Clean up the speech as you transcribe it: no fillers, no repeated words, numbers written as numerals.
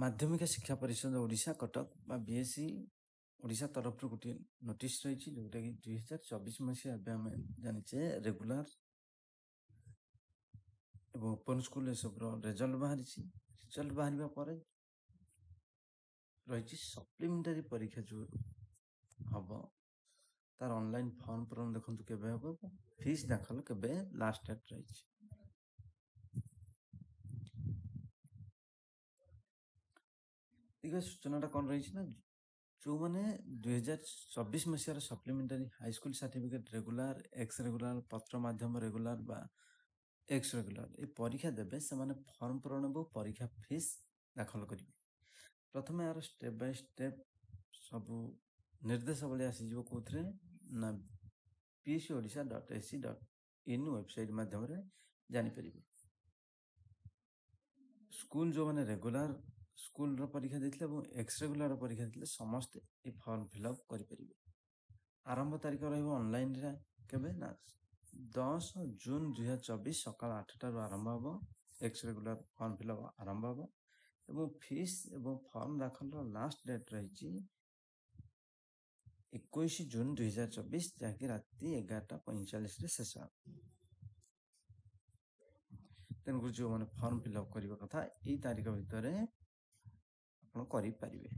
ମାଧ୍ୟମିକ ଶିକ୍ଷା ପରିଷଦ ଓଡ଼ିଶା କଟକ ବା ବିଏସ୍ଇ ଓଡ଼ିଶା ତରଫରୁ ଗୋଟିଏ ନୋଟିସ୍ ରହିଛି, ଯେଉଁଟାକି 2024 ମସିହା ଏବେ ଆମେ ଜାଣିଛେ ରେଗୁଲାର ଏବଂ ଓପନ୍ ସ୍କୁଲ ଏସବୁର ରେଜଲ୍ଟ ବାହାରିଛି। ରେଜଲ୍ଟ ବାହାରିବା ପରେ ରହିଛି ସପ୍ଲିମେଣ୍ଟାରୀ ପରୀକ୍ଷା ଯେଉଁ ହେବ, ତାର ଅନଲାଇନ୍ ଫର୍ମ ପୂରଣ ଦେଖନ୍ତୁ କେବେ ହେବ, ଫିସ୍ ଦାଖଲ କେବେ ଲାଷ୍ଟ ଡେଟ୍ ରହିଛି। ଦେଖିବା ସୂଚନାଟା କ'ଣ ରହିଛି ନା, ଯେଉଁମାନେ 2024 ମସିହାର supplementary high school certificate regular, ex regular, ପତ୍ର ମାଧ୍ୟମ ରେଗୁଲାର ବା ଏକ୍ସ ରେଗୁଲାର ଏ ପରୀକ୍ଷା ଦେବେ, ସେମାନେ ଫର୍ମ ପୂରଣ ଏବଂ ପରୀକ୍ଷା ଫିସ୍ ଦାଖଲ କରିବେ। ପ୍ରଥମେ ଏହାର ଷ୍ଟେପ୍ ବାଇ ଷ୍ଟେପ୍ ସବୁ ନିର୍ଦ୍ଦେଶାବଳୀ ଆସିଯିବ କେଉଁଥିରେ ନା pscodisha.ac.in website ମାଧ୍ୟମରେ ଜାଣିପାରିବେ। ସ୍କୁଲ ଯେଉଁମାନେ ରେଗୁଲାର ସ୍କୁଲର ପରୀକ୍ଷା ଦେଇଥିଲେ ଏବଂ ଏକ୍ସ ରେଗୁଲାର ପରୀକ୍ଷା ଦେଇଥିଲେ, ସମସ୍ତେ ଏ ଫର୍ମ ଫିଲ୍ଅପ୍ କରିପାରିବେ। ଆରମ୍ଭ ତାରିଖ ରହିବ ଅନଲାଇନରେ କେବେ ନା 10 ଜୁନ୍ 2024 ସକାଳ 8ଟାରୁ ଆରମ୍ଭ ହେବ। ଏକ୍ସ ରେଗୁଲାର ଫର୍ମ ଫିଲ୍ଅପ୍ ଆରମ୍ଭ ହେବ ଏବଂ ଫିସ୍ ଏବଂ ଫର୍ମ ଦାଖଲର ଲାଷ୍ଟ ଡେଟ୍ ରହିଛି 21 ଜୁନ୍ 2024, ଯାହାକି ରାତି 11:45ରେ ଶେଷ ହେବ। ତେଣୁକରି ଯେଉଁମାନେ ଫର୍ମ ଫିଲ୍ଅପ୍ କରିବା କଥା, ଏଇ ତାରିଖ ଭିତରେ ଆପଣ କରିପାରିବେ।